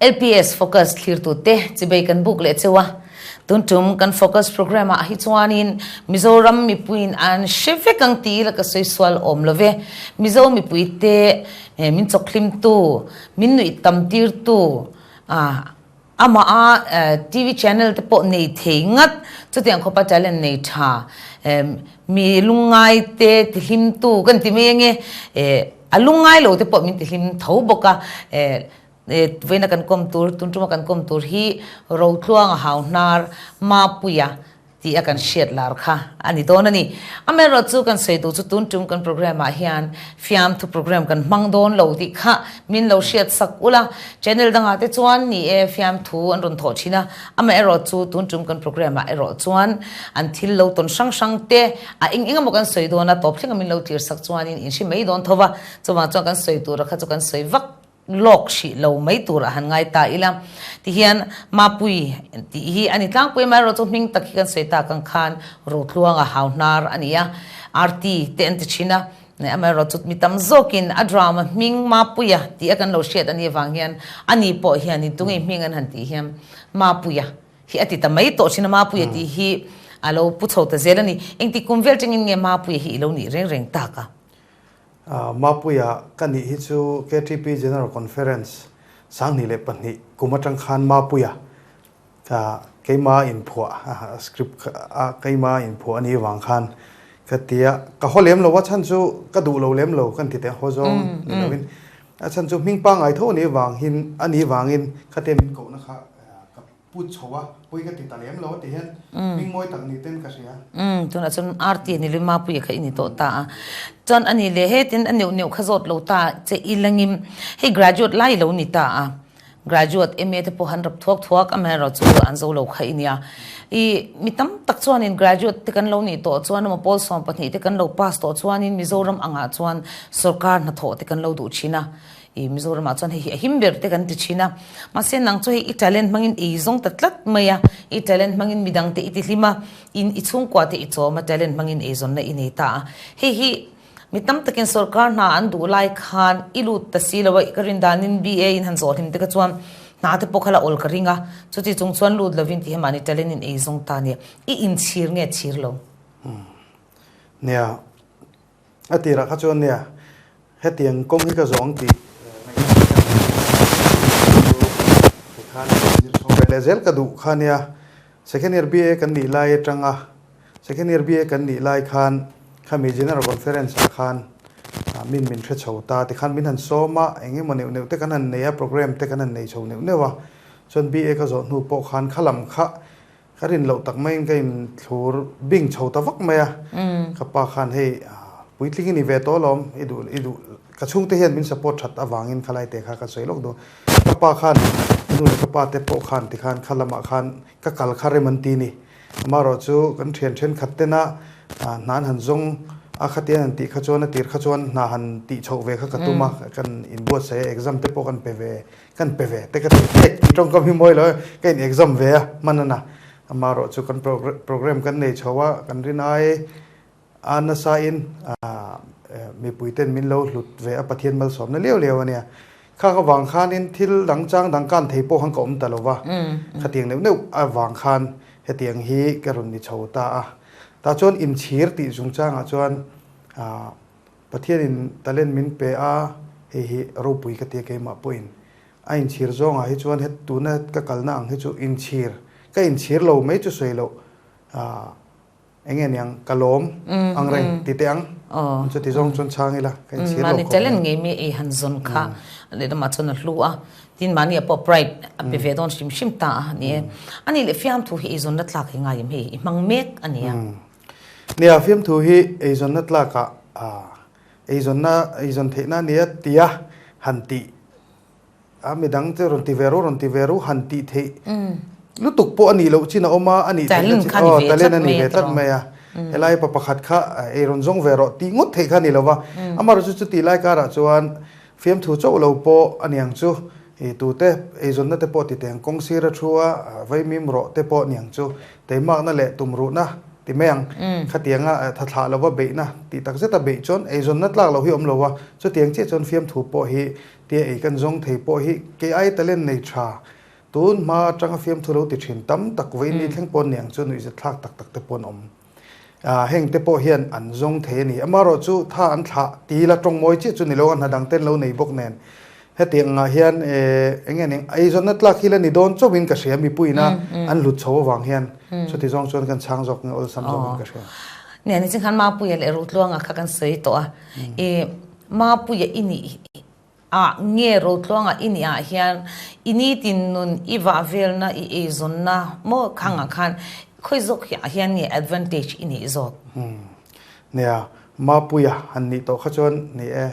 LPS Focus thlirtute chibei kan buk leh cheu a, tun tum kan Focus Programme ah hi chuanin Mizoram mipuiin an hre vek ang tih ila ka sawi sual awm lo ve. Mizo mipuite min chawkhlimtu, min nuih tam tirtu, amah a TV channel te pawh nei thei ngat, chutiang khawpa talent nei tha, mi lungngai te tihlimtu kan ti mai ange, A lungngai lo te pawh min tihlim tho bawk a, vawiina kan kawm tur, tun tuma kan kawm tur hi Rotluanga Hauhnar Mapuia tih a kan hriat lar kha a ni dawn a ni. Amaherawh chu kan sawi duh chu tun tum kan program ah hian fiamthu program kan hmang dawn lo tih kha min lo hriat sak ula, channel dangah te chuan ni e fiamthu an rawn thawh thin a, amaherawh chu tun tum kan program ah erawh chuan an thil lo tawn hrang hrang te A eng eng emaw kan sawi dawn a, tawp thleng a min lo tlir sak chuanin in hre mai dawn tho va, chuvang chuan kan sawi tura kha chu kan sawi vak lawk hrih lo mai turah han ngai ta ila. Tihian Mapui tih hi a ni tlangpui amaherawh chu hming tak hi kan sawi tak ang khan Rotluanga Hauhnar a ni a, RT te an ti thin a, amaherawh chu mi tam zawkin a drama hming Mapuia tih a kan lo hriat a nih avang hian ani pawh hianin tunge hming an han tih hian Mapuia hi a ti ta mai tawh thin a, Mapuia tih hi a lo pu chho ta zel a ni. Engtik kum vel tangin nge Mapuia hi i lo nih reng reng tak a? Mapuia ka nih hi chu KTP General Conference 2002 kum atang khan Mapuia ka keima inphuah script a keima inphuah a nih vang khan ka ti a, ka haw lem lo a chhan chu ka duh lo lem lo kan ti teh haw zawng ni lovin a chhan chu hming pangngai tho a nih vang hin a nih vangin khatia min kohna kha Ka put chho a, pui ka ti ta lem lo a ti hian hming mawi tak ni ten ka hria. Umm tunah chuan RT a ni leh Mapuia kha i ni tawh ta a. Chuan a ni leh hetin a neuh neuh kha zawt lo ta che i langim hei graduate lai lo ni ta a. Graduate MA te pawh han rap thuak thuak amaherawh chu an zo lo kha i nia. I mi tam tak chuanin graduate te kan lo nih tawh chuan emaw pawl 12 te kan lo pass tawh chuanin Mizoram angah chuan sorkar hnathawh te kan lo duh thin a. I Mizoramah chuan hei hi a him ber te kan ti thin a, mahse nang chu hei i talent hmangin ei zawng ta tlat mai a, i talent hmangin midang te i ti hlim a, in i chhungkua te i chawm a, talent hmangin eizawnna i nei ta a. Hei hi mi tam takin sorkar hna an duh lai khan i lut ta si lo a, ka rin danin BA in han zawh hlim te kha chuan hna te pawh kha la awl ka ring a, chuti chung chuan lut lovin ti hemahni talent in ei zawng ta nia, i inchhir nge chhir lo? Nia, a tirah kha chuan nia, Hetiang kawng hi ka zawng tih ngaihna ka hre lo. Tikhan zir chho ve leh zel ka duh kha nia. Second year BA kan nih lai atanga Second year BA kan nih lai khan khami General Conference ah khan min min hre chho ta. Tikhan min han sawm a, eng emaw neuh neuh te kan han nei a, program te kan han nei chho neuh neuh a. Chuan BA ka zawh hnu pawh khan khalam kha Ka rin loh tak maiin ka inthlur bing chho ta vak mai a, ka pa khan hei puitling i ni ve tawh alawm, i duh i duh ka chhungte hian min support that avangin khalai te kha ka sawi lawk dawn. Ka pa khan ka nu leh ka pa te pawh khan tikhan kha lamah khan ka kal kha rem an ti ni. Amaherawh chu kan thian thenkhat tena hna an han zawng a khatian an tih kha chuan a tir kha chuan hna han tih chhoh ve kha ka tum a, kan inbuatsaih a exam te pawh kan pe ve Kan pe ve te ka ti tek tih tawngkam hi mawi lo e, ka in exam ve a hman a na. Amaherawh chu kan program kan nei chho a, kan rin ai a nasa in mipui ten min lo hlut ve a Pathian malsawmna liau liau a nia. Kha ka vang khanin thil dang chang dang kan thei pawh khan ka awm ta lo va, khatiang neuh neuh avang khan hetiang hi ka rawn ni chho ta a. Tah chuan inchhir tih chungchangah chuan Pathianin talent min pe a, hei hi ropui ka ti a keimah pawhin. A inchhir zawngah hi chuan het tuna ka kalna ang hi chu inchhir, ka inchhir lo mai chu sawi loh ah eng nge niang ka lawm ang reng ti teh ang. Chuti zawng chuan chhang ila ka inchhir lo khawp mai. Mahni talent ngei mi ei han zawn kha lehlamah chuan a hlu a, tin mahni ah pawh pride a pe ve dawn hrim hrim ta a ni e. A nih leh fiamthu hi eizawnna tlak hi ngai em hei i hmang mek a nia. Nia, fiamthu hi eizawnna tlakah eizawnna eizawn theihna a nia tia han tih a midang te rawn ti ve ru rawn ti ve ru han tih theih lutuk pawh a nih loh chin a awm a, a nih theihna chin aw talent a ni ve tlat mai a. Helai pa pakhat kha ei rawn zawng ve rawh tih ngawt theih kha a ni lo va. Amaherawhchu chuti lai karah chuan fiamthu chauh lo pawh a niang chu i tute eizawnna te pawh ti teng kawng sir a thu a, vaimim rawh te pawh niang chu teimakna leh tumruhna. ti mai ang. Khatianga tha thlah lova beihna tih tak zeta beih chuan eizawnna tlak loh hi awm lo a, chutiang chiah chuan fiamthu pawh hi tia ei kan zawng thei pawh hi kei ai talent nei tha tun hma atanga fiamthu lo ti thin tam tak vawiin thleng pawh niang chu nuihzat thlak tak tak te pawh an awm. Heng te pawh hian an zawng thei a ni. Amaherawh chu tha an thlah ti la tawng mawi chiah chu ni lo a, hna dang ten lo nei bawk nen. Hetiang angah hian eng nge ning eizawnna tlak hi la ni dawn chauhin ka hria mipuiina an hlut chho avang hian chuti zawng chuan kan chhang zawk nge awlsam zawkin ka hria. Nia ni chingkhan Mapuia leh Rotluanga kha kan sawi tawh a, i Mapuia i nih Ah nge Rotluanga i nih ah hian i nitin nun i vah velna i eizawnna maw khang ah khan khawi zawk hi ah hian nge advantage i nih zawk? Umm nia Mapuia han nih tawh kha chuan ni e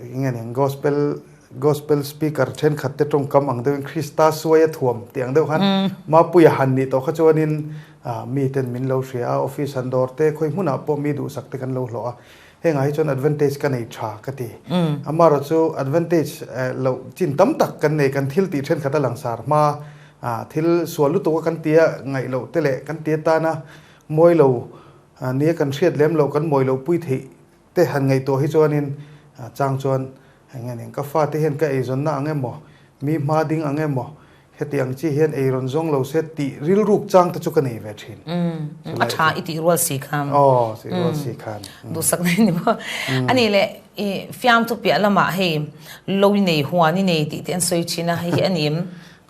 eng nge ning gospel gospel speaker thenkhat te tawngkam ang deuhin Krista suai a thuam tih ang deuh khan Mapuia han nih tawh kha chuanin mi ten min lo hria a office han dawr te khawi hmunah pawh mi duhsak te kan lo hlawh a Hengah hi chuan advantage ka nei tha ka ti. Amaherawh chu advantage loh chin tam tak kan nei, kan thil tih thenkhat a langsar hma thil sual lutuk a kan tia ngaih loh te leh kan tia tana mawi lo nia kan hriat lem loh kan mawi loh pui theih te han ngaihtuah hi chuanin chang chuan eng nge ning ka fate hian ka eizawnna ang emaw mi hma ding ang emaw Heti ang chi hian ei rawn zawng lo se tih rilruk chang te chu ka nei ve thin. A tha i tih rual si khan. Aw, tih rual si khan. Duhsak nei ni maw. Ani le i fiamthu piah lamah hei lo i nei, huan i nei tih te an sawi thin a, hei hi a ni em?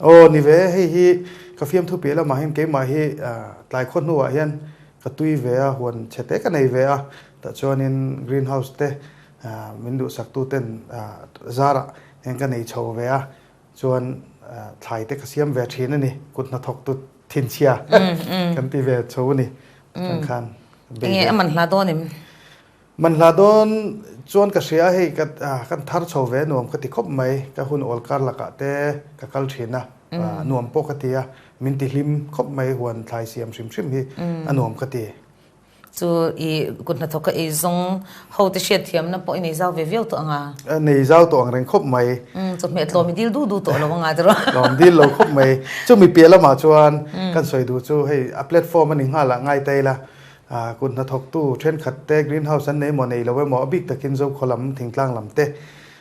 Aw, ni ve, hei hi ka fiamthu piah lamah hian keimah hi tlai khaw hnuah hian ka tui ve a, huan chhe te ka nei ve a, tah chuanin green house te min duhsaktu ten zarah hian ka nei chho ve a, Chuan thlai te ka siam ve thin a ni, kut hnathawktu thinchhia kan ti ve chho a ni. Atang khan bei ve. Enge a man hla dawn em? Man hla dawn chuan ka hria a, hei kan thar chho ve nuam ka ti khawp mai, ka hun awl kar lakah te ka kal thin a, nuam pawh ka ti a, min ti hlim khawp mai huan thlai siam hrim hrim hi a nuam ka ti. Chu i kut hnathawk a ei zawng ho te hriat thiamna pawh i nei zau ve viau tawh ang a? Nei zau tawh ang reng khawp mai. Chawhmeh tlawm i dil du du tawh lo ang a tiraw? Tlawm dil lo khawp mai. Chumi piah lamah chuan kan sawi duh chu hei a platform a ni nghal ah ngai ta ila, kut hnathawktu thenkhat te green house an nei emaw nei lo emaw a bik takin Zokhaw lam thingtlang lam te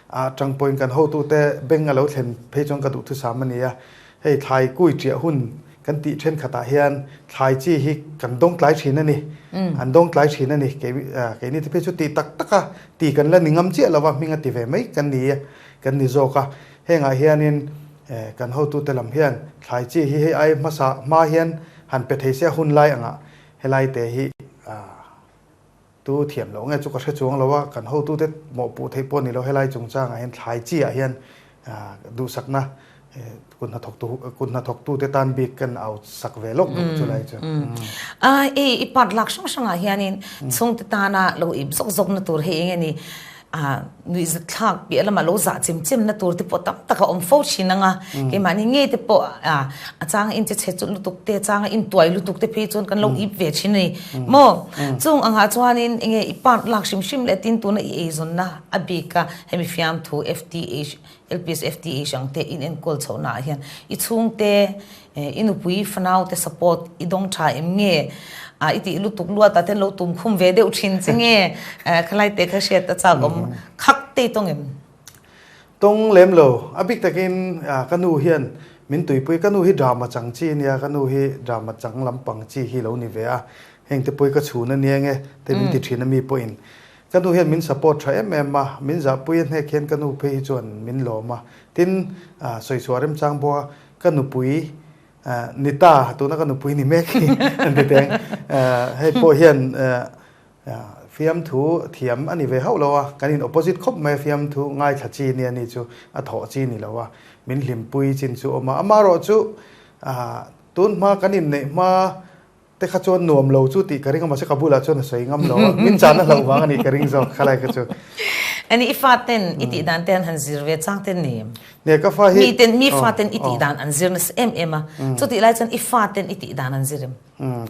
atang pawhin kan hotute beng a lo thlen phei chuan ka duhthusam a ni a. Hei thlai kui ṭiah hun kan tih ṭhenkhatah hian thlai chi hi kan dawng tlai ṭhin a ni. An dawng tlai ṭhin a ni. Kei keini te phei chu tih tak taka ti kan la ni ngam chiah lova hming a ti ve mai kan ni kan ni zawk a. Hengah hianin kan hotute lam hian thlai chi hi hei ai hmasa hma hian han pe thei se a hun lai angah helai te hi Tu thiam loh nge chu ka hre chuang lo a, kan hotute mawhpuh theih pawh ni lo helai chungchangah hian thlai chi ah hian duhsakna kut hnathawktu kut hnathawktute tan bik kan au sak ve lawk bawk chu lai chu. A ei i part lak hrang hrangah hianin chhungte tana lo ip zawk zawkna tur hei eng nge ni Nuihzat thlak piah lamah lo zah chem chem na tur te pawh tam tak a awm fo thin ang a, keimahni ngei te pawh a changa in che chhe chut lutuk te, a changa in tuai lutuk te phei chuan kan lo ip ve thin a ni maw? Chung angah chuanin enge i part lak hrim hrim leh tin tuna i eizawnna a bik a hemi fiamthu FTH, LPS FTH ang te in enkawl chhohna ah hian i chhungte I nupui fanau te support i dawng tha em nge? I tih lutuk luat ah ten lo tum khum ve deuh thin che nge? Khalai te kha hriat a chak awm khak te i tawng em? Tawng lem lo. A bik takin ka nu hian min tuipui. Ka nu hi drama chang chi ania, ka nu hi drama chang lampang chi hi lo ni ve a. Heng te pawh hi ka chhun ania nge te min ti thin a mi pawhin. Ka nu hian min support tha em em a, min zahpui a hnek hian ka nu phei hi chuan min lawm a. Tin, sawichhuah remchang bawk a, Ka nupui ni ta, tuna ka nupui ni mek hi an ti teng. Hei pawh hian fiamthu thiam a ni ve hauh lo a, kan in opposite khawp mai a, fiamthu ngaithla chi nia ni chu a thawh chi ni lo a, min hlimpui chin chu awm a. Amaherawh chu tun hma kan inneih hma Te kha chuan nuam lo chu tih ka ring a, mahse ka bulah chuan a sawi ngam lo a, min chan a hlauh vang a nih ka ring zawk khalai kha chu. Ani i fa ten i tih dan te an han zir ve chang ten ni em? Ne ka fa hi Mi ten mi fa ten i tih dan an zir nasa em em a, chutih lai chuan i fa ten i tih dan an zir em?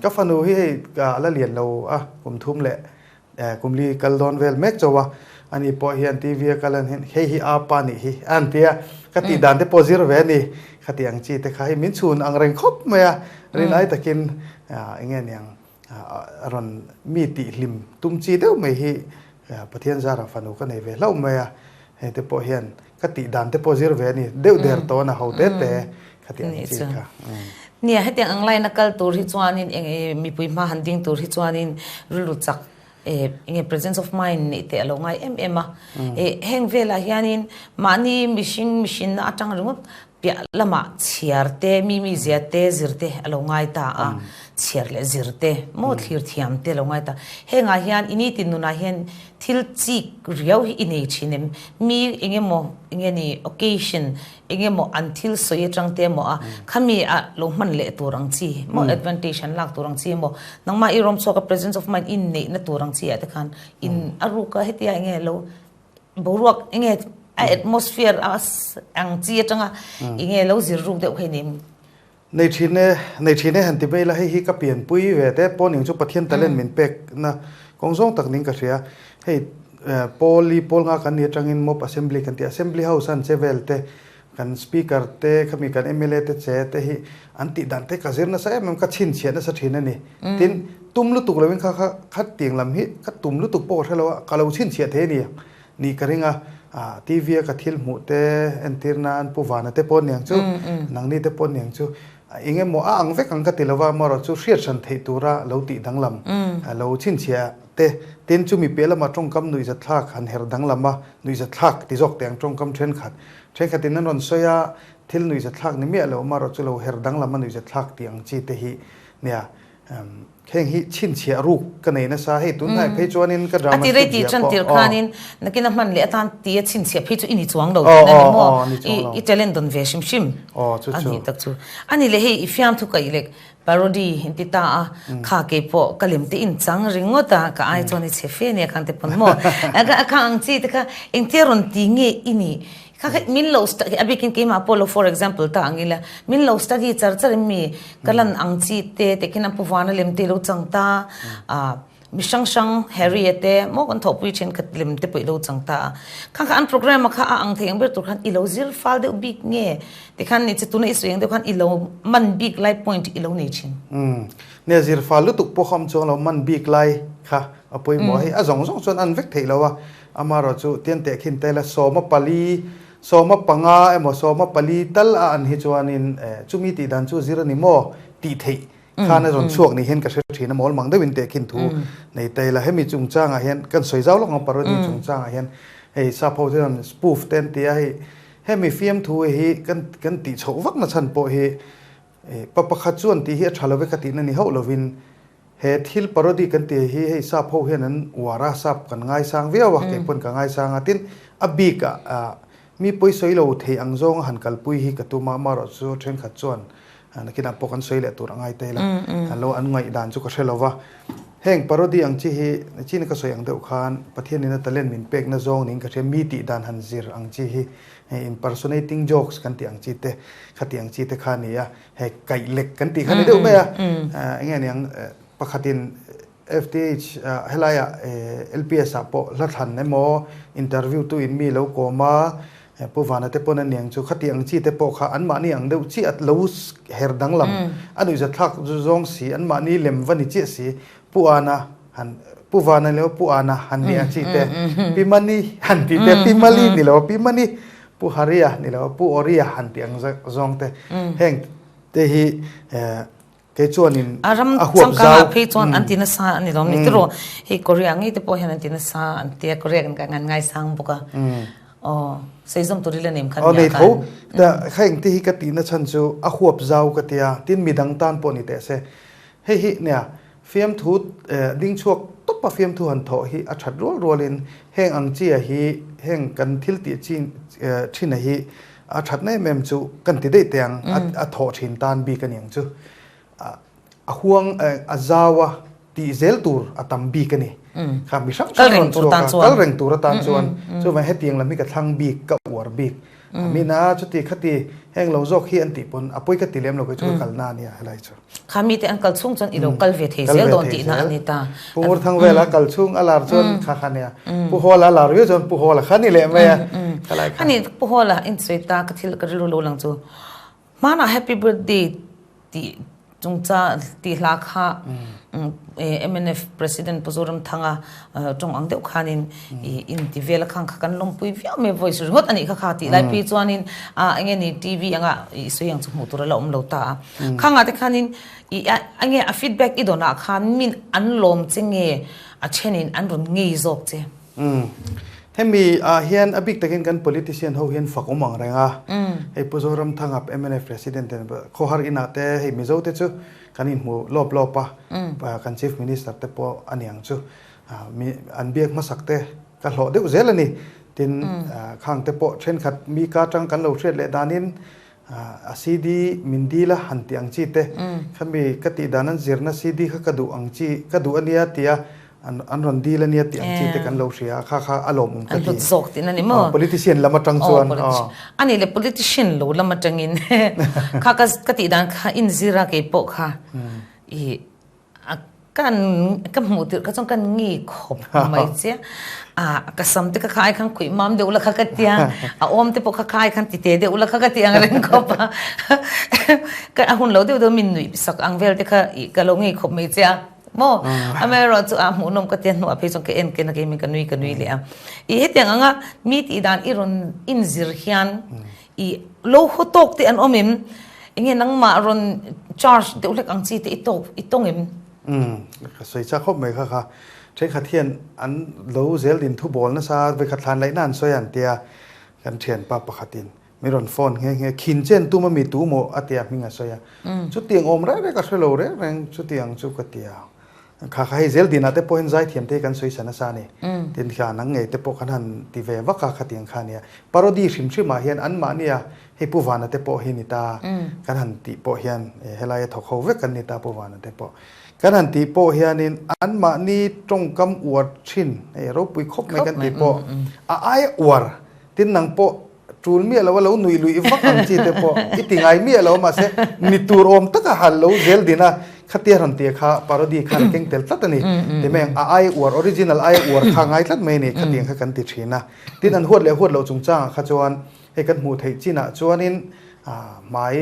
Ka fanu hi hei a la lian lo a, kum thum leh Kum li kal dawn vel mek chauh a, ani pawh hian TV a kal an hian hei hi a pa nih hi a han ti a, ka tih dan te pawh zir ve a ni. Khati ang chi te kha hei min chhun ang reng khawp mai a, rin ai takin eng nge niang a rawn mi tih hlim tum chi deuh mai hi Pathian zara fanu ka nei ve hlauh mai a, hei te pawh hian ka tih dan te pawh zir ve a ni deuh der tawn a ho te te khati ang chi kha. Nia, hetiang ang line a kal tur hi chuanin eng mipui hma han ding tur hi chuanin rilru chak enge presence of mind neih teh a lo ngai em em a. Heng velah hianin mahni mihring mihrinna atang ringawt piah lamah chhiar te, mi mizia te, zir te a lo ngai ta a, chhiar leh zir te, maw thlir thiam te a lo ngai ta. Hengah hian i nitin nunah hian thil chik riau hi i nei thin em? Mi eng emaw eng nge ni occasion eng emaw an thil sawi atang te emaw a khami a lo hman leh tur ang chi maw advantage an lak tur ang chi emaw nangmah i rawm chhuak a presence of mind i neihna tur ang chi ah te khan in a ruk a hetia eng nge lo boruak eng nge a atmosphere a ang chi atanga eng nge lo zir ruk deuh kha i ni em? Nei thin e, nei thin e han ti mai la, hei hi ka pianpui ve te pawh ning chu Pathian talent min pek na kawng zawng tak ning ka hria. Hei Paul i Paul nga kan ni atangin Mob Assembly kan ti a, Assembly House an che vel te, kan Speaker te, khami kan mla te che te hi an tih dan te ka zir nasa em em, ka chhinchhiah nasa thin a ni. Tin, tum lutuk lovin kha kha kha tiang lam hi ka tum lutuk pawh ka hre lo a, ka lo chhinchhiah thei a ni. Nih ka ring a, TV a ka thil hmuh te entir nan Pu Vana te pawh niang chu, nangni te pawh niang chu, eng emaw a ang vek ang ka ti lova, amaherawh chu hriat hran theih tura lo tih danglam, lo chhinchhiah te, tin chumi piah lamah tawngkam nuihzatthlak han her danglam a, nuihzatthlak ti zawk teh ang tawngkam thenkhat, thenkhatin an rawn sawi a, thil nuihzatthlak ni miah lo, amaherawh chu lo her danglam a nuihzatthlak tih ang chi te hi nia. Heng hi chhinchhiah ruk ka nei nasa, hei tunhnai phei chuanin ka drama script ziah pawh. A ti rei tih tan tir khanin nakin a hman leh atan tia chhinchhiah phei chu i ni chuang lo tihna ni maw? I talent dawn ve hrim hrim a nih tak chu. A ni leh hei i fiamthu kaih leh parody in ti ta a, kha kei pawh ka lem te in chang ringawt a, ka ai chuan i chhe fe ania khang te pawn maw? Kha ang chi te kha engtia rawn ti nge i nih? Kha kha min lo study a bikin keimah pawh lo for example ta ang ila min lo study char char in mi ka lan ang chi te te khin an pu vana lem te lo chang ta ah mi hrang hrang Harry a te maw kan thawhpui thenkhat lem te pawh i lo chang ta a kha kha an program a kha a ang thei ang ber tur khan i lo zir fal deuh bik nge tikhan ni che tuna i sawi ang deuh khan i lo man bik lai point i lo nei thin. Umm nia zir fal lutuk pawh kha awm chuang lo man bik lai kha a pawimawh a hei a zawng zawng chuan an vek theih lo a Amaherawh chu tian tehkhin te la 14, 15 emaw 14 tal a an hi chuanin chumi tih dan chu zir a ni maw tih theih khan a rawn chhuak ni hian ka hre thin a mawl mang deuhin tehkhin thu nei ta ila. Hemi chungchangah hian kan sawi zau lawk ang parody chungchangah hian hei sap ho te chuan spoof te an ti a, hei hemi fiamthu hi kan kan tih chhoh vak na chhan pawh hi pa pakhat chuan tih hi a tha lo ve ka tihna ni hauh lovin He thil parody kan tih hi hei sap ho hian an uar a, sap kan ngaisang viau a, kei pawn ka ngaisang a, tin a bik ah mi pawi sawi lo thei ang zawnga han kalpui hi ka tum a, amaherawh chu thenkhat chuan nakinah pawh kan sawi leh tur a ngai ta ila, an lo an ngaihdan chu ka hre lo va. Heng parody ang chi hi china ka sawi ang deuh khan Pathianin a talent min pekna zawng niin ka hria, mi tih dan han zir ang chi hi hei impersonating jokes kan tih ang chi te, khati ang chi te kha a ni a. Hei kaih lek kan tih kha ni deuh mai a, eng nge niang pakhatin FTH helaiah LPS ah pawh hla thlan emaw interview tu in mi lo kawm a, Pu Vana te pawn a niang chu khati ang chi te pawh kha anmahni ang deuh chiah lo her danglam a nuihzatthlak zawng si anmahni lem va ni chiah si Pu Ana han Pu Vana ni lo Pu Ana han ni ang chi te Pi Mani han tih te Pi Mali ni lo Pi Mani Pu Haria ni lo Pu Oria han tih ang zawng te heng te hi kei chuanin a ram changkangah phei chuan an ti nasa a ni lo ni tiraw hei Korea ngei te pawh hian an ti nasa an tia Korea kan kan ngaisang bawk a aw saizawm tur ila nem khan nia khan tho ta heng te hi ka tihna chhan chu a huap zau ka tia tin midang tan pawh ni teh se hei hi nia Fiamthu ding chhuak tawpa fiamthu han thawh hi a that rual rualin heng ang chia hi heng kan thil tih chin thina hi a that na em em chu kan ti daih teh ang a thawh thin tan bik a ni ang chu. A huang a zau a tih zel tur a tam bik a ni. Kha mi hrang hrang rawn chhuak a kal reng tur atan chuan chuvang hetiang lam hi ka thlang bik ka uar bik. A min a chuti khati heng lo zawk hi an tih pawn a pawi ka ti lem lo kei chu ka kalna a nia helai chu. Kha mite an kal chhung chuan i lo kal ve thei zel dawn tihna a ni ta. Pu Ngurthang vela kal chhung a lar chuan kha kha nia. Pu Hawla a lar viau chuan Pu Hawla kha ni leh mai a. Ani Pu Hawla in sawi ta ka thil ka rilru lo lang chu. Hmanah Happy Birthday tih chungchang tih hla kha mnf President Pu Zoramthanga tawng ang deuh khanin in ti vel a khang kha kan lawmpui viau mai voice ringawt a nih kha kha tih lai phei chuanin enge ni TV anga i sawi ang chu hmuh tur a la awm lo ta a. Khangah te khanin i enge a feedback i dawnah khan min an lawm che nge a thenin an rawn ngei zawk che. Umm. Hemi ah hian a bik takin kan politician ho hian fak awm ang reng a. Hei Pu Zoramthanga mnf President ten khawhar inah te hei Mizo te chu kan inhmu lawp lawp a, kan Chief Minister te pawh a niang chu mi an biak hmasak te ka hlawh deuh zel a ni. Tin khang te pawh thenkhat mi ka atang kan lo hriat leh danin A CD min dil a han tih ang chi te, khami ka tih dan an zirna CD kha ka duh ang chi, ka duh a nia tia an rawn dil a nia tih ang chi te kan lo hria a, kha kha a lawmawm ka ti. An hlut zawk tihna a ni maw? Politician lam atang chuan. A nih leh politician lo lam atangin kha ka tih dan kha inzir a keipawh kha i A kan ka hmuh tirh kha chuan kan ngi khawp mai che a ka sam te kha khai khan khuih mam deuh la kha ka tia a awm te pawh kha khai khan ti te deuh la kha ka ti ang reng khawp a ka a hun lo deuh deuh min nuih sak ang vel te kha ih ka lo ngei khawp mai che a maw amaherawh chu a hmuhnawm ka tia hnuah phei chuan ka en ken a keimin ka nui ka nui leh a ih hetiang anga mi tih dan i rawn inzir hian I lo haw tawk te an awm em? Enge nangmah rawn charge deuh hlek ang chi te i tawk i tawng em? Umm, ka sawi chak khawp mai kha kha. Thenkhat hian an lo zel din thu bawl nasa vekhat thlan laihna an sawi a an tia, kan thianpa pakhatin min rawn phone nghe nghe, khin chen tum ami tu maw a tia hming a sawi a. Chutiang awm reng reng ka hre lo reng reng chutiang chu ka tia. Kha kha hei zel dinah te pawh hian zaithiam te hi kan sawi sa nasa a ni. Tin kha nang ngei te pawh kan han ti ve vak a khatiang kha nia. Parody hrim hrimah hian anmahnia hei Pu Vana te pawh hi ni ta kan han tih pawh hian helaia thawk ho vek kan ni ta Pu Vana te pawh. Kan han tih pawh hianin anmahni tawngkam uar thin hei ropui khawp mai kan tih pawh a aia uar tin nang pawh Tul miah lo a lo nuih luih vak ang chi te pawh i ti ngai miah lo mahse ni tur awm taka han lo zel din a khatia rawn tia kha parody khan a keng tel tlat a ni. Ti mai ang a ai uar original ai uar kha ngai tlat mai a ni khatiang kha kan ti thin a. Tin an huat leh huat loh chungchangah kha chuan hei kan hmuh theih chinah chuanin hmai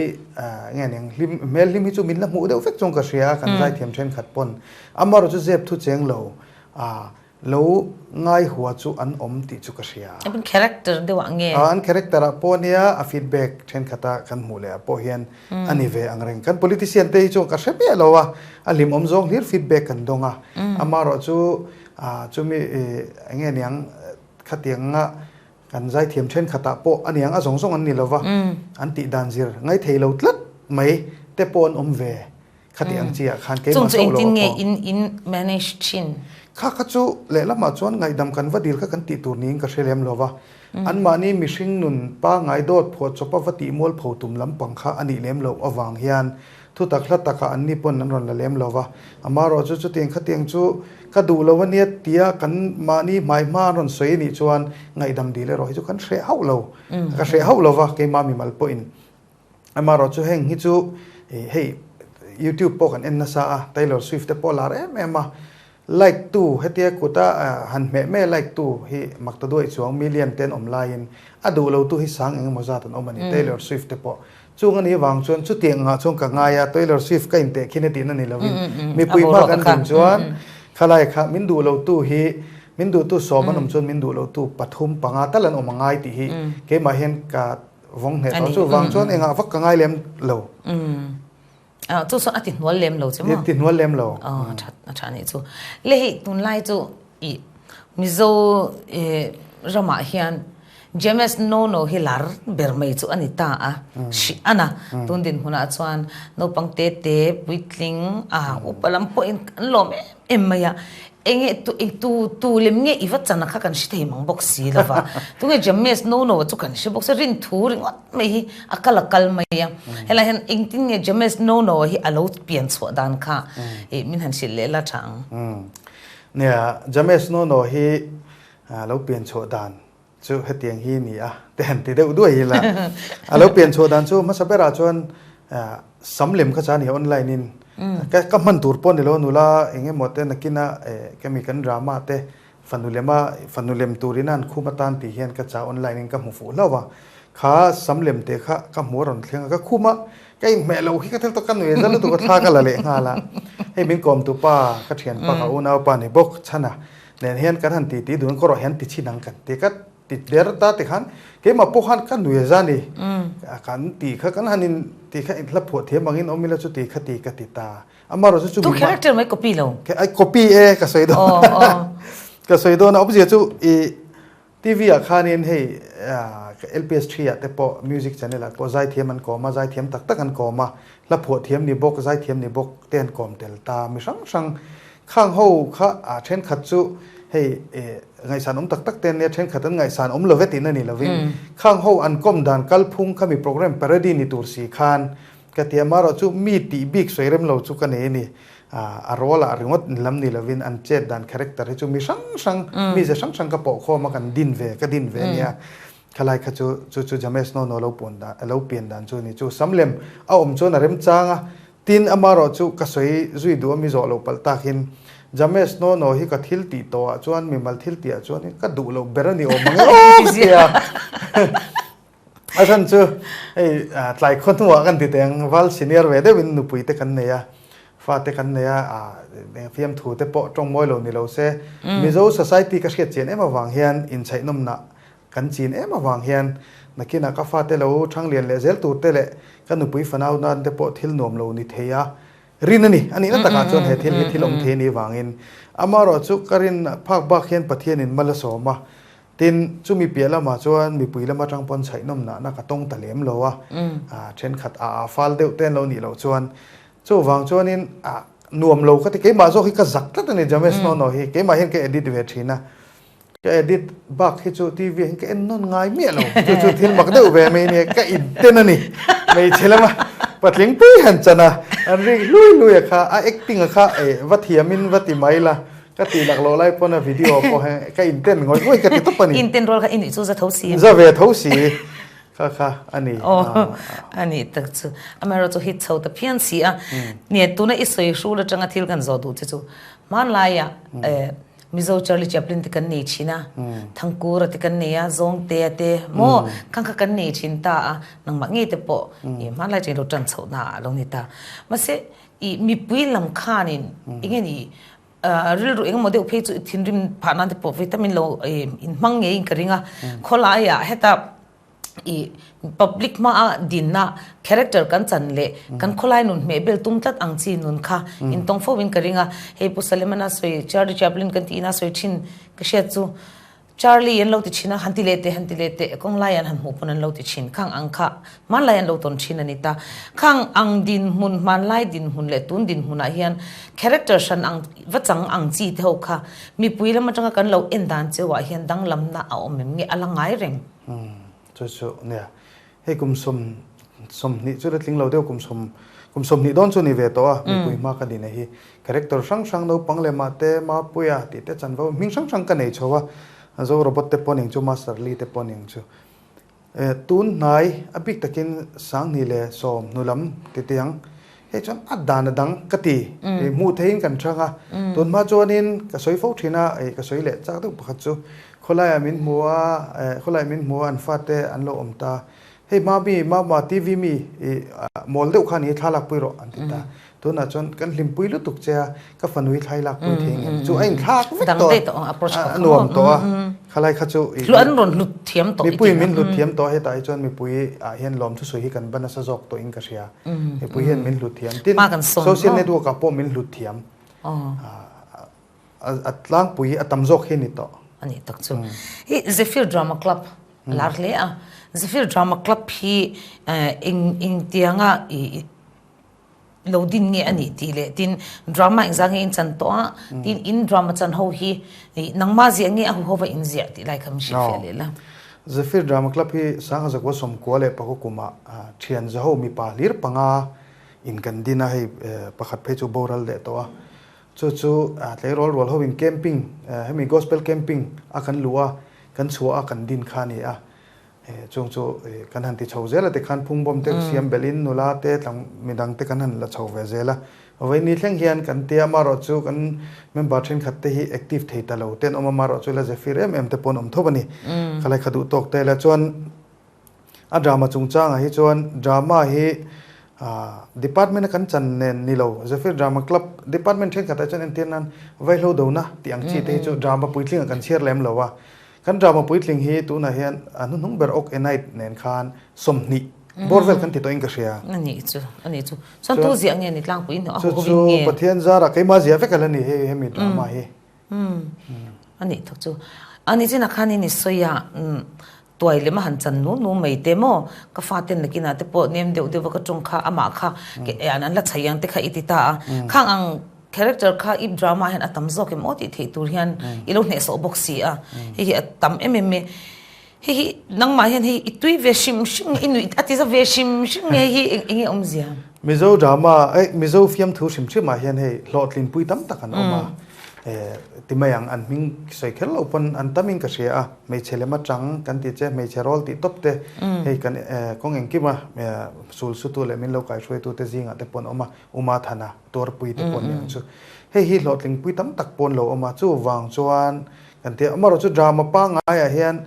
nge ning hlim hmel hlim hi chu min la hmuh deuh vek chuan ka hria a kan zaithiam thenkhat pawn amaherawhchu chu zep thu cheng lo Lo ngaihua chu an awm tih chu ka hria. An character deuh ah nge? An character ah pawh nia a feedback thenkhat a kan hmuh leh ah pawh hian a ni ve ang reng. Kan politician te hi chuan ka hre miah lo a, a hlimawm zawng hlir feedback kan dawng a. Amaherawh chu chumi eng nge niang khatiang anga kan zaithiam thenkhat ah pawh a niang a zawng zawng an ni lo va, an tih dan zir ngaithei lo tlat mai te pawh an awm ve. Khati ang chi ah khan keimah Chung chu engtin nge in in manage thin? Kha kha chu lehlamah chuan ngaihdam kan va dil kha kan tih tur niin ka hre lem lo va. Anmahni mihring nun pangngai dawt phuah chawpa va tih mualpho tum lampang kha a nih lem loh avang hian thutak hla takah anni pawn an rawn la lem lo va. Amaherawh chu chutiang khatiang chu ka duh lo ania tia kan mahni hmai hma an rawn sawi anih chuan ngaihdam dil erawh hi chu kan hreh hauh lo. Ka hreh hauh lo va keimah mimal pawhin. Amaherawh chu heng hi chu hei YouTube pawh kan en nasa a, Taylor Swift te pawh lar em em a, like tu hetia kuta han hmeh hmeh like tu hi mak ta duai chuang million te an awm laiin a duh lo tu hi sang eng emaw zat an awm a ni Taylor Swift te pawh. Chung a nih vang chuan chutiang angah chuan ka ngai a, Taylor Swift ka inteh khin e tihna ni lovin mipui hma kan din chuan khalai kha min duh lo tu hi min duh tu sawm an awm chuan min duh lo tu pathum panga tal an awm a ngai tih hi keimah hian ka Vawng hneh tawh chu vang chuan engah vak ka ngai lem lo. Chu chuan a ti hnual lem lo che maw? Ti hnual lem lo. A tha a tha nih chu. Le hei tunlai chu i Mizo ramah hian James Nono hi lar ber mai chu a ni ta a. Hrih a na. Tun dinhmunah chuan naupang te te puitling a upa lam pawhin an lawm em em mai a. Enge tu tu tu lem nge i va chan a kha kan hre thei mang bawk si lo va. Tunge James no no chu kan hre bawk si rin thu ringawt mai hi a kal a kal mai a. Helai hian engtin nge James no no hi a lo pian chhuah dan kha i min han hrilh leh la tha ang. Nia James no no hi lo pian chhuah dan Chu hetiang hi ni a te han ti deuh duai ila. A lo pian chhuah dan chu hmasa berah chuan sam lem kha cha ni online in ka ka hman tur pawh ni lo nula eng emaw te nakina kemi kan drama te fanu lema fanu lem turin a han khum atan tih hian ka cha online in ka hmu fuh hlauh a. Kha sam lem te kha ka hmu a rawn thleng a, ka khum a, ka inhmeh lo khi ka thil tawk ka nuih zal lutuk a thla ka la leh nghal a. Hei min kawm tu pa, ka thianpa ka unau pa ni bawk chhana nen hian kan han titi dun kawr ah hian ti chhin ang kan ti ka ti der ta tikhan keimah pawh khan ka nuih za ni. Kan ti kha kan han in ti kha hla phuah thiam angin awm ila chu ti kha ti ka ti ta. Amarawh chu chu Tu character mai copy lo. Copy e ka sawi dawn. Ka sawi dawn a awmzia chu i TV ah khanin hei LPS 3 ah te pawh music channel ah pawh zaithiam an kawm a, zaithiam tak tak an kawm a, hla phuah thiam ni bawk, zaithiam ni bawk te an kawm tel ta. Mi hrang hrang khang ho kha a thenkhat chu hei ngaihsan awm tak tak te an nia, thenkhat an ngaihsan awm lo ve tihna ni lovin khang ho an kawm dan kalphung kha mi program parody ni tur si khan Ka ti a, marawh chu mi tih bik sawi rem lo chu ka nei a ni. A role ah ringawt lam ni lovin an chet dan character hi chu mi hrang hrang, mi ze hrang hrang ka pawh khawm a kan din ve, ka din ve a nia. Khalai kha chu chu chu James Nono lo puan dan, lo pian dan chu a ni. Chu Samlem a awm chuan a remchang a, tin amarawh chu ka sawi zui duh a mi zawh loh palh takin James Nono hi ka thil tih tawh ah chuan mimal thil tih ah chuan ka duh loh ber a ni awm ang e aw ka ti a. A chhan chu hei tlai khaw hnuah kan ti teh ang, val senior ve deuhin nupui te kan nei a, fate kan nei a, fiamthu te pawh tawng mawi lo ni lo se, Mizo society ka hriat chian em avang hian inchhaihnawmna kan chin em avang hian nakinah ka fate lo thang lian leh zel tur te leh ka nupui fanau nan te pawh thil nuam lo ni thei a rin a ni. A nihna takah chuan he thil hi thil awm thei a nih vangin amaherawhchu chu ka rin phak bak hian Pathianin mal a sawm a, Tin, chumi piah lamah chuan mipui lam atang pawn chhaihnawm nahna ka tawng ta lem lo a, thenkhat a a fal deuh te an lo nih loh chuan chuvang chuanin a nuam lo ka ti. Keimah zawk hi ka zak tlat a ni James Nono hi, keimah hian ka edit ve thin a, ka edit bak hi chu TV ah hian ka en nawn ngai miah lo, chu chu thil mak deuh ve mai nia, ka inten a ni. Hmeichhe lama patling pui han chan a, an rik hlui hlui a kha, a acting a kha va thiamin va ti mai la, Ka tih lak loh lai pawn a video pawh he ka inten ngawih ngawih ka ti tawp a ni. Inten rual kha i nih chu za tho si. Za ve tho si kha kha a ni. Aw a nih tak chu. Amaherawh chu hit chho ta phian si a. Nia tuna i sawi hrul atanga thil kan zawh duh che chu hmanlaiah Mizo Charlie Chaplin te kan nei thin a, Thangkura te kan nei a, Zawngtea te maw khang kha kan nei thin ta a, nangmah ngei te pawh hmanlai atangin lo tan chhohna ah a lo ni ta. Mahse i mipui lam khanin enge ni rilru engemaw deuh phei chu thinrim phah nan te pawh vitamin lo inhmang ngeiin ka ring a, khawlaiah heta i public hmaa dinna character kan chan leh kan khawlai nun hmeh bel tum tlat ang chi nun kha intawng fo in ka ring a, hei Pu Salemana sawi Charlie Chaplin kan tiin a sawi thin ka hriat chu. Charlie an lo ti thin a, han ti leh teh, han ti leh teh, kawng lai an han hmuh pawn an lo ti thin. Khang ang kha hmanlai an lo tawn thin a ni ta. Khang ang dinhmun, hmanlai dinhmun leh tun dinhmunah hian character hran ang, va chang ang chi te ho kha mipui lam atanga kan lo en dan cheuah hian danglamna a awm em nge a la ngai reng? Umm, chu chu nia. Hei kum sawm, 20 chu la tling lo deuh kum sawm, kum 20 dawn chu ni ve tawh a, mipui hma ka dina hi. Character hrang hrang naupang leh mahte, Mapuia tih te chanvo hming hrang hrang ka nei chho a, Zo Robot te pawh ning chu, Master Lee te pawh ning chu. Eh, tun hnai a bik takin 20 leh 10 hnu lam ti teh ang, hei chuan a dan a dang ka ti, hmuh theihin kan chhang a, tun hma chuanin ka sawi fo thin a, eh ka sawi leh chak deuh pakhat chu, Khawlaiah min hmu a, eh khawlaiah min hmu a an fate an lo awm ta. Hei hma mi, mama TV mi i mawl deuh kha ni thla lakpui rawh an ti ta. Tunah chuan kan hlimpui lutuk che a, ka fanu hi thla i lakpui thei ngem chu a inthlak vek tawh a, a nuam tawh a. Khalai kha chu i an rawn hlut thiam tawh i mipui min hlut thiam tawh a, hetah hi chuan mipui ah hian lawmthusawi hi kan ban nasa zawk tawh in ka hria. Mipui hian min hlut thiam. Tin, social network ah pawh min hlut thiam. A tlangpui a tam zawk hi a ni tawh. A nih tak chu. Hi Zephyr Drama Club a lar hle a. Zephyr Drama Club hi eng eng tianga i lo din nge a nih tih leh tin drama engzah nge in chan tawh a, tin in drama chan ho hi nangmah ziah nge a huhova in ziah tih lai kha min hrilhfiah leh la. Zephyr Drama Club hi 1994 kumah thian zaho mipa hlir panga in kan din a, hei pakhat phei chu boral leh tawh a. Chu chu tleirawl rual ho in camping, hemi gospel camping a kan luh a, kan chhuah a kan din kha a ni a. Chung chu kan han ti chho zel a tikhan phungbawm te siam belh in nula te tlang midang te kan han la chho ve zel a. Vawiin thleng hian kan tia amaherawh chu kan member thenkhat te hi active thei ta lo te an awm a, amaherawh chu la zefir em em te pawh an awm tho a ni. Khalai kha duh tawk te la chuan. A drama chungchangah hi chuan drama hi department a kan chan nen ni lo, Zephyr Drama Club department thenkhatah chuan entir nan vaihlo dona tih ang chi te hi chu drama puitlingah kan chhiar lem lo a. Kan drama puitling hi tunah hian a hnuhnung ber Ok A Night nen khan 20 bawr vel kan ti tawhin ka hria. A nih chu, a nih chu. Chuan tu ziah nge ni tlangpui hnuah a huho in nge? Chu chu Pathian zarah keimah ziah vek a la ni hei hemi drama hi. A nih thawk chu. A nih chinah khan in i sawi a, tuai lem a han chan nu nu mai te maw? Ka faten nakinah te pawh nem deuh deuh va ka tawng kha amah kha an la chhai ang te kha i ti ta a. Khang ang character kha i drama ah hian a tam zawk em aw tih theih tur hian i lo hnehsawh bawk si a. Hei hi a tam em em e. Hei hi nangmah hian hei i tui ve hrim hrim nge i nuih a ti za ve hrim hrim nge hi eng enge awmzia? Mizo drama eh Mizo fiamthu hrim hrim ah hian hei hlawhtlin pui tam tak an awm a eh ti mai ang an hming sawi kher loh pawn an tam in ka hria a hmeichhe lem atang kan ti che hmeichhe rawl tih tawp te hei kan eh kawng engkim a eh sul sutu leh min lo kaihruaitu te zingah te pawh an awm a Uma Thana tuarpui te pawh an ni ang chu hei hi hlawhtling pui tam tak pawh an lo awm a chuvang chuan Kan ti a, amaherawh chu drama pangaiah hian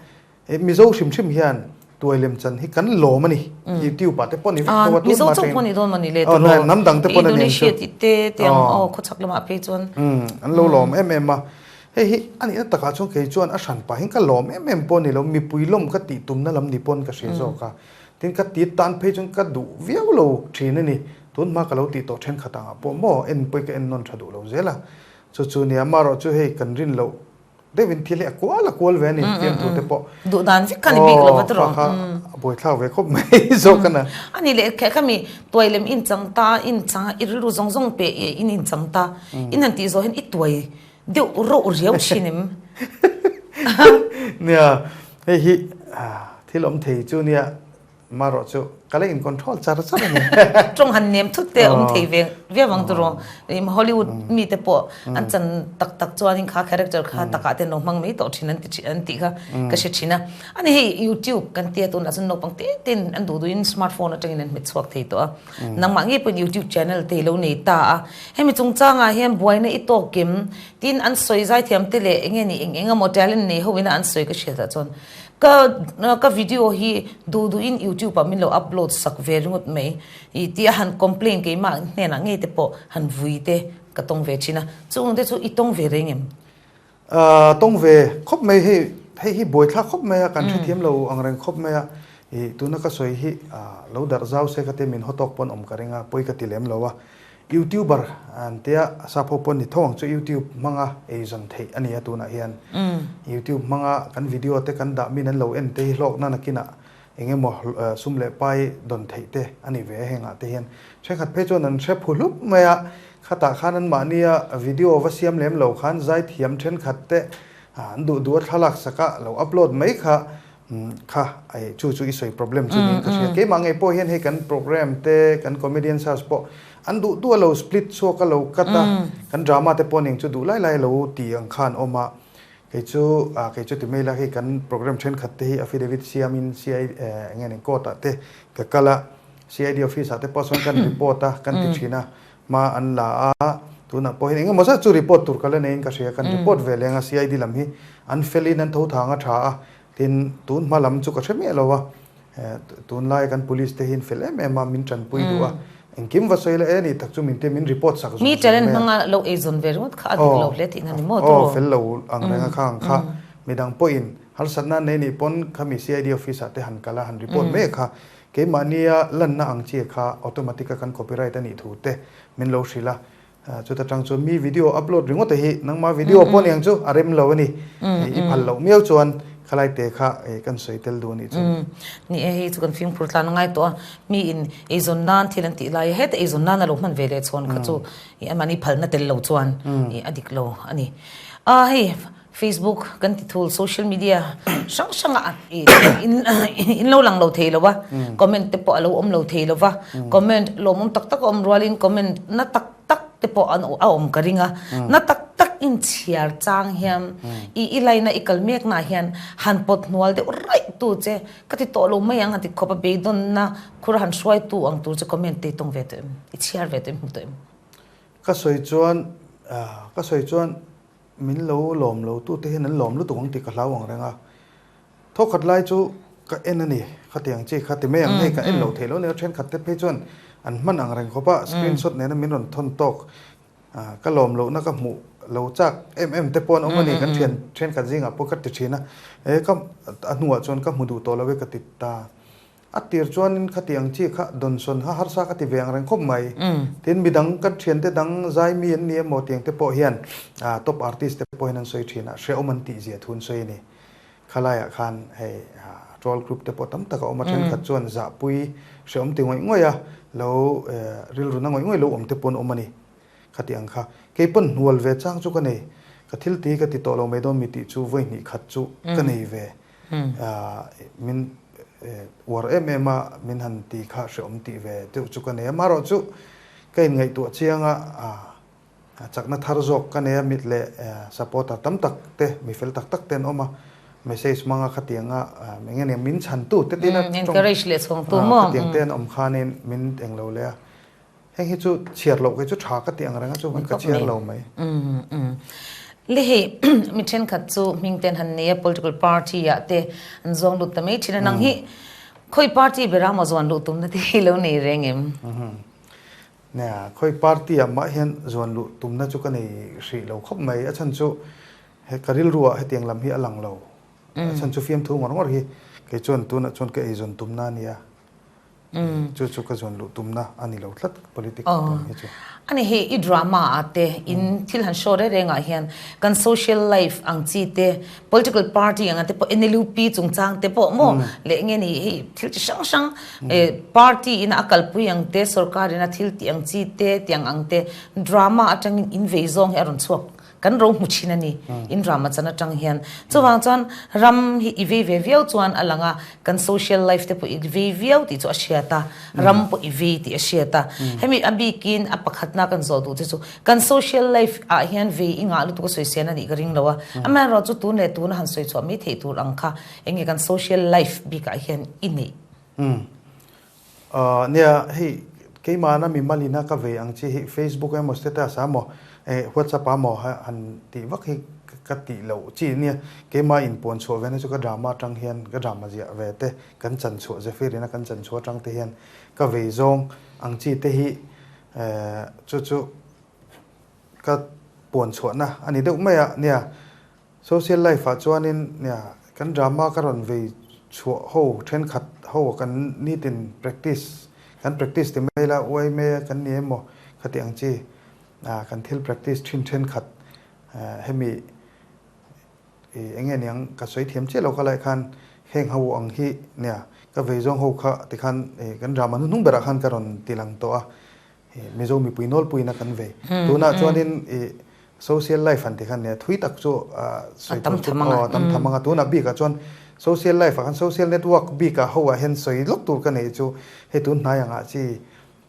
Mizo hrim hrim hian tuai lem chan hi kan lawm a ni. YouTube ah te pawh ni vek tho a tun Mizo chauh pawh ni dawn mawni le tiraw? Hnam dang te pawn a ni ang chu. Indonesia tih te te ang aw khawchhak lamah phei chuan. An lo lawm em em a. Hei hi a nihna takah chuan kei chuan a hran pah hian ka lawm em em pawh a ni lo, mipui lawm ka tih tumna lam ni pawn ka hria zawk a. Tin ka tit tan phei chuan ka duh viau lo thin a ni. Tun hma ka lo tih tawh thenkhat angah pawh maw en pawhin ka en nawn tha duh lo zel a. Chu chu nia, amaherawh chu hei kan rin loh deuhin thil hi a kual a kual ve a ni, fiamthu te pawh. Duh dan vek kha ni bik lo va tawrh ang. Kha kha a buaithlak ve khawp mai zawk a na. A ni leh kha khami tuai lem in chang ta, in chang a i rilru zawng zawng pe in in chang ta, in han tih zawh hian i tuai deuh rauh riau thin em? Nia, hei hi thil awm thei chu nia. Marawh chu ka la in control char char a ni. Tawng han nem thut te awm thei ve viau ang tawrh aw. Hollywood mi te pawh an chan tak tak chuanin kha character kha takah te an lo hmang mai tawh thin an ti thin an tih kha ka hre thin a. Ani hei YouTube kan tia tunah chuan naupang te ten an duh duhin smartphone atangin an hmet chhuak thei tawh a. Nangmah ngei pawhin YouTube channel te i lo nei ta a. Hemi chungchangah hian buaina i tawk kim tin an sawi zaithiam te leh enge ni eng eng emaw talent nei ho ina an sawi ka hriatah chuan Ka ka video hi duh duh in youtube ah min lo upload sak ve ringawt mai i tia han complain keimah hnenah ngei te pawh han vui te ka tawng ve thin a, chung te chu i tawng ve reng em? Ahh tawng ve khawp mai hei hei hi buaithlak khawp mai a kan hrethiam lo ang reng khawp mai a i tuna ka sawi hi lo darh zau se ka tia min haw tawk pawn awm ka ring a pawi ka ti lem lo a Youtuber an tia sap ho pawh ni tho ang chu YouTube hmanga eizawn theih a ni a tunah hian YouTube hmanga kan video te kan dah min an lo en te hi hlawkna nakinah eng emaw sum leh pai dawn theih te a ni ve a hengah te hian thenkhat phei chuan an hre phu hlup mai a khatah khan an mahnia video va siam lem lo khan zaithiam thenkhat te an duh duh a thlalak sak a lo upload mai kha Kha, ai chu chu i sawi problem chu niin ka hria. Keimah ngei pawh hian hei kan program te, kan comedian search pawh an duh duh a lo split chhuak a lo cut a, kan drama te pawh ning chu duh lai lai a lo ti ang khan awm a. Kei chu, kei chu ti mai ila hei kan program thenkhat te hi affidavit siamin CI eng nge ni court ah te ka kal a, CID office ah te pawh sawn kan report a, kan ti thin a, hma an la a, tunah pawh hian eng emaw zat chu report tur ka la neiin ka hria, kan report ve leng a CID lam hi an felin an tho thang a tha a, Tin, tun hma lam chu ka hre miah lo a, tunlai kan police te hi an fel em em a, min tanpui duh a, engkim va sawi la e ni tak chu min tia min report sak zawng zawng mai a. Mi talent hmanga lo eizawn ve ringawt kha a dik lo hle tihna ni maw tawh? Aw, fel lo ang reng a kha ang kha. Midang pawhin harsatna an nei nih pawn khami CID office ah te han kal a, han report mai a kha. Keimahnia lanna ang chi kha automatic a kan copyright a nih thu te min lo hrilh a, Chuta tang chuan mi video upload ringawt hi nangma video pawh niang chu a rem lo a ni. I phal loh miau chuan khalai te kha kan sawi tel duh a nih chu. Ni e, hei chu kan fimkhur tlan a ngai tawh a, mi in eizawn nan thil an tih lai a, heta eizawn nan a lo hman ve leh chhawn kha chu anmahni phalna tel lo chuan a dik lo a ni. A hei Facebook kan ti thul social media hrang hrang ah in lo lang lo thei lo a, comment te pawh a lo awm lo thei lo va, comment lawmawm tak tak a awm rualin comment na tak tak te pawh an a awm ka ring a, na tak tak in chhiar chang hian i i line a i kal mek na hian han pawt hnual deuh raih tu che ka ti tawh lo mai ang han ti khawp a beidawnna khur han hruai tu ang tur che comment te i tawng ve tawh em i chhiar ve tawh em hmu tawh em? Ka sawi chuan ka sawi chuan Min lo lawm lo tute hian an lawm lutuk ang tih ka hlau ang reng a. Thawkhat lai chu Ka en a ni, khatiang chi kha ti mai ang hei ka en loh theih loh nia thenkhat te phei chuan an hman ang reng khawp a, screenshot nena min rawn thawn tawk ka lawm lohna ka hmuh lo chak em em te pawh an awm a ni kan thian thenkhat zingah pawh ka ti thin a, e ka a hnuah chuan ka hmu duh tawh lo e ka ti ta. A tir chuanin khatiang chi kha dawnsawn ha harsa ka ti ve ang reng khawp mai. Tin midang kan thiante dang zai mi an ni emaw tiang te pawh hian top artist te pawh hian an sawi thin a, hrehawm an tih zia thu an sawi a ni. Khalaiah khan hei troll group te pawh tam tak a awm a, thenkhat chuan zahpui hrehawm ti ngawih ngawih a, lo rilru na ngawih ngawih lo awm te pawh an awm a ni. Khati ang kha kei pawn hnual ve chang chu ka nei, ka thil ti ka ti tawh lo mai dawn mi tih chu vawi hnih khat chu ka nei ve. Min uar em em a, min han ti kha hrehawm tih ve deuh chu ka nei a, amaherawhchu ka inngaihtuah chiang a, Chakna thar zawk ka nei a, mit leh supporter tam tak te, mi fel tak tak te an awm a, message hmanga khatianga eng nge min chhantu te tina encourage leh chhawngtu maw khatiang te an awm khanin min eng lo leh a, heng hi chu chhiar loh kei chu tha ka ti ang reng a chuvang ka chhiar lo mai. Le hei mi thenkhat chu hming ten han nei a political party ah te an zawng lut ta mai thin a, nang hi khawi party bera maw zuan luh tumna te hi lo nei reng em? Nia, khawi party ah mah hian zuan luh tumna chu ka nei hrih lo khawp mai. A chhan chu he ka rilru ah hetiang lam hi a lang lo. A chhan chu fiamthu ngawr ngawr hi kei chuan tunah chuan ka eizawn tumna a nia. Chu chu ka zuan luh tumna a ni lo tlat politics lam hi chu. A ni hei i drama ah te in thil han show reng reng ah hian kan social life ang chi te political party ang te pawh NLUP chungchang te pawh maw leh nge ni hei thil chi hrang hrang party in a kalpui ang te sorkar in a thil tih ang chi te tiang ang te drama atangin in vei zawng hi a rawn chhuak kan ro hmu thin a ni in drama chan atang hian chuvang chuan ram hi i vei ve viau chuan a lang a kan social life te pawh i vei viau tih chu a hriat a ram pawh i vei tih a hriat a hemi a bikin a pakhatna kan zawh duh te chu Kan social life ah hian vei i ngah lutuk a sawi sen a nih ka ring lo a, amaherawh chu tun leh tuna han sawi chhuah mai theih tur ang kha eng nge kan social life bikah hian i neih? Umm. Ahh nia hei keimahna mimalina ka vei ang chi hi Facebook emaw status ah emaw eh WhatsApp ah emaw han tih vak hi ka tih loh chi nia keimah inpuan chhuah ve na chu ka drama atang hian ka drama ziah ve te kan chan chhuah Zephyr ina kan chan chhuah atang te hian ka vei zawng ang chi te hi Chu chu ka puan chhuahna a ni deuh mai a, nia social life ah chuanin nia kan drama ka rawn vei chhuah ho thenkhat ho kan nitin practice kan practice ti mai ila uaime kan ni emaw khati ang chi kan thil practice thin thenkhat hemi I eng nge niang ka sawi thiam chiah lo kha lai khan heng ho ang hi nia ka vei zawng ho kha tikhan kan drama hnuhnung berah khan ka rawn ti lang tawh a, Mizo mipui nawlpuiin a kan vei. Tunah chuanin i social life han ti khan nia thui tak chu sawi tur chu aw tam tham ang a, tunah bikah chuan social life ah khan social network bikah ho ah hian sawi lawk tur ka nei chu hei tun hnai angah chi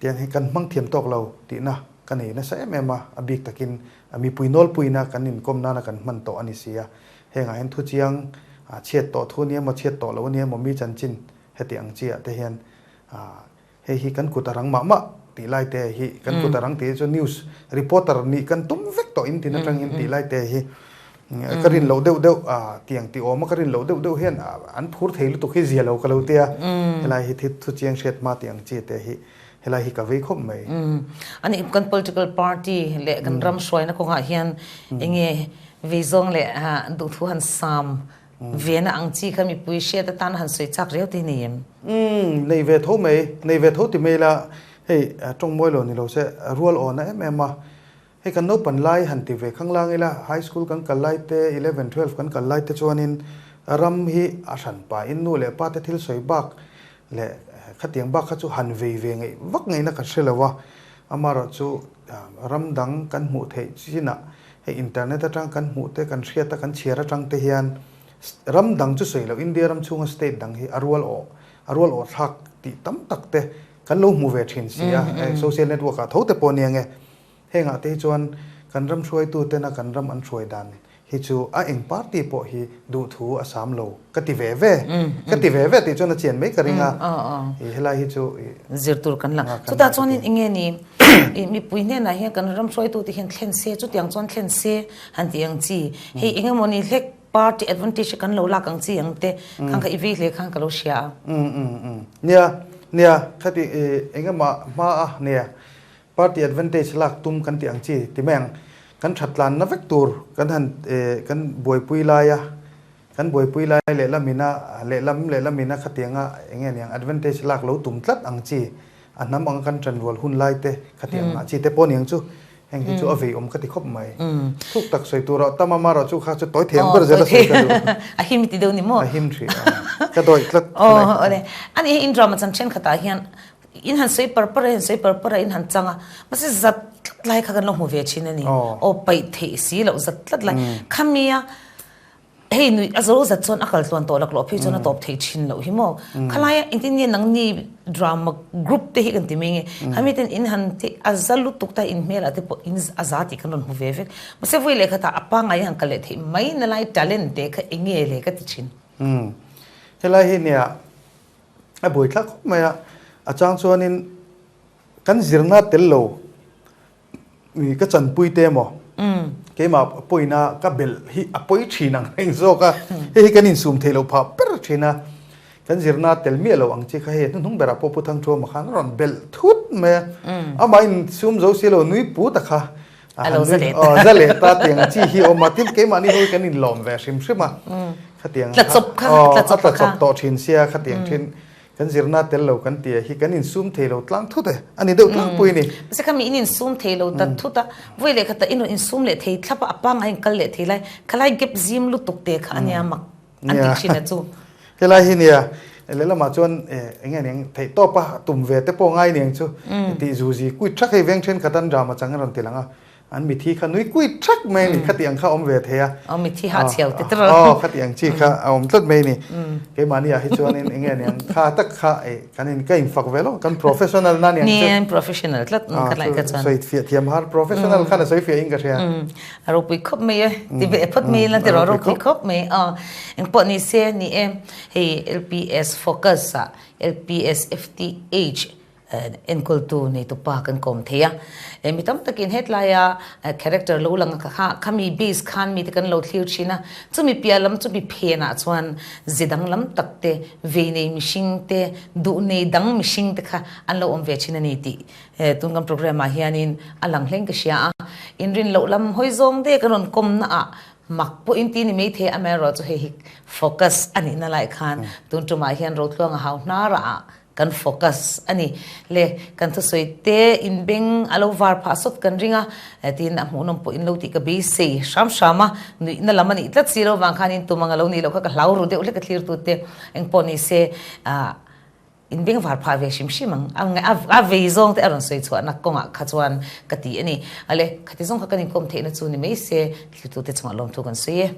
Tiang hi kan hmang thiam tawk lo tihna ka nei nasa em em a, a bik takin mipui nawlpuina kan inkawm nana kan hman tawh a ni si a. Hengah hian thuchiang chhiat tawh thu nia maw chhiat tawh lo ania maw mi chanchin heti ang chiah te hian hei hi kan kut a rang mah mah tih lai te hi kan kut a rang tih hi chu news reporter nih kan tum vek tawh in tin atang hian tih lai te hi ka rin loh deuh deuh tiang tih awm a ka rin loh deuh deuh hian an phur thei lutuk hi zia lo ka lo tia helai hi thuchiang hriat hma tih ang chi te hi helai hi ka vei khawp mai. Ani kan political party leh kan ram hruaina kawngah hian enge vei zawng leh duhthu han sam vena ang chi kha mipui hriat atan han sawi chak riau te hi nei em? Nei ve tho mai, nei ve tho ti mai ila hei tawng mawi lo ni lo se rual awna em em a. Hei kan naupan lai han ti ve khanglang ila, high school kan kal lai te, eleven, twelve kan kal lai te chuanin ram hi a hran pahin nu leh pa te thil sawi bak leh khatiang bak kha chu han vei ve ngeih vak ngeihna ka hre lo a. Amaherawh chu ram dang kan hmuh theih chinah hei internet atang kan hmuh te, kan hriat a, kan chhiar atang te hian ram dang chu sawi loh India ram chhunga state dang hi a rual awh a rual awh thlak tih tam tak te kan lo hmu ve thin si a, social network ah tho te pawh nia nge. Hengah te hi chuan kan ram hruaitu tena kan ram an hruai dan hi chu a eng party pawh hi duhthu a sam lo ka ti ve ve, ka ti ve ve tih chuan a chian mai ka ring a, i helai hi chu i Zir tur kan la. Chutah chuanin enge ni i mipui hnenah hian kan ram hruaitu te hian thlen se, chutiang chuan thlen se han tih ang chi. Hei engemaw ni hlek. party advantage kan lo lak ang chi ang te khan kha i vei hle khan ka lo hria a. Um um um nia nia khati engemaw hma a nia party advantage lak tum kan tih ang chi ti mai ang kan that tlanna vek tur kan han kan buaipui lai a kan buaipui lai lehlam ina lehlam lehlam ina khatianga enge niang advantage lak lo tum tlat ang chi A hnam anga kan ṭan rual hun lai te khatiang ah chi te pawh niang chu heng hi chu a vei awm ka ti khawp mai. Thuk tak sawi tur ah tam a mara chu kha chu tawi thei ang ber zel a sawi ka duh. A him ti deuh ni maw? A him hrih a, ka dawih tlat. Aw awle. Ani hi in drama chan thenkhat ah hian in han sawi par par a, in sawi par par a, in han chang a, mahse zat tlat lai kha kan lo hmu ve thin a ni. Aw paih theih si loh zat tlat lai. Khamia Hei nuih a zo zat chuan a kal tluan tawh laklawh phei chuan a tawp thei thin loh hi maw? Khalai a engtin nge nangni drama group te hi kan ti mai nge? Khami ten in han te a za lutuk ta in hmelah te pawh in a za tih kan rawn hmu ve vek. Mahse vawi leh khatah a pangngai han kal leh theih mai na lai talent te kha eng nge le ka ti thin. Umm helai hi nia a buai thlak khawp mai a, a chang chuanin kan zirna tel lo Mi ka chanpui te emaw keimah pawina ka belh hi a pawi thin ang reng zawk a, hei hi kan insum theih loh phah ber thin a, kan zirna tel miah lo ang chi kha hei hnuhnung berah pawh Pu Thangthuama khan a rawn belh thut mai a, amah insum zo si lo nui put a kha a han nui aw za leh ta tiang chi hi a awm a, tin keimahni ho hi kan inlawm ve hrim hrim a, khatiang kha aw a tlachawp tawh thin sia khatiang thin Kan zirna tel lo kan tia hi kan insum thei lo tlang thut e, a ni deuh tlangpui a ni. Mahse kha mi in insum thei lo ta thut a, vawi leh khatah in rawn insum leh thei thlap a, a pangngai in kal leh thei lai, khalai gap zim lutuk te kha a nia mak an ti thin a chu. Helai hi nia, lehlamah chuan eng nge niang theih tawp a tum ve te pawh ngai niang chu tih zuzi kuit thak hei veng thenkhat an drama chang a rawn ti lang a, An mithi kha nui kuit thak mai a ni, khati ang kha a awm ve thei a. Aw mithi hah chhiau te tawrh. Aw khati ang chi kha a awm tlat mai a ni. Keimahni ah hi chuanin eng nge niang kha tak kha eh kan in ka infak ve lo, kan professional na niang chu. Ni professional tlat ka lai kha chuan. Sawi fiah thiam har professional khan a sawi fiah in ka hria. A ropui khawp mai e, ti ve phawt mai ila tiraw ropui khawp mai a. Engpawh ni se ni e, hei LPS focus ah LPS FTH Enkawltu neitupa kan kawm thei a. Mi tam takin hetlaia character lo lang kha khami base khan mite kan lo thlir thin a. Chumi piah lam chumi phenah chuan ze danglam tak te, vei nei mihring te, duh nei dang mihring te kha an lo awm ve thin a ni tih tun kan programme ah hianin a lang hleng ka hria a. Inrin loh lam hawi zawng dek a rawn kawmna ah mak pawhin ti ni maithei amaherawhchu hei hi focus a nihna lai khan tun tumah hian Rotluanga hau hnarah ah Kan focus a ni. Le, kan thusawi te inbeng a lo var phah sawt kan ring a, tiin a hmuhnawm pawh in lo tih ka beisei hram hram a, nuihna lam a nih tlat si lo vang khan in tum ang a lo nih loh kha ka hlau ru deuh hlek a thlirtu te eng pawh ni se ah inbeng var phah ve hrim hrim ang a vei zawng te a rawn sawi chhuahna kawngah kha chuan ka ti a ni. Ale, khati zawng kha kan inkawm theihna chu ni mai se thlirtu te chungah lawmthu kan sawi e.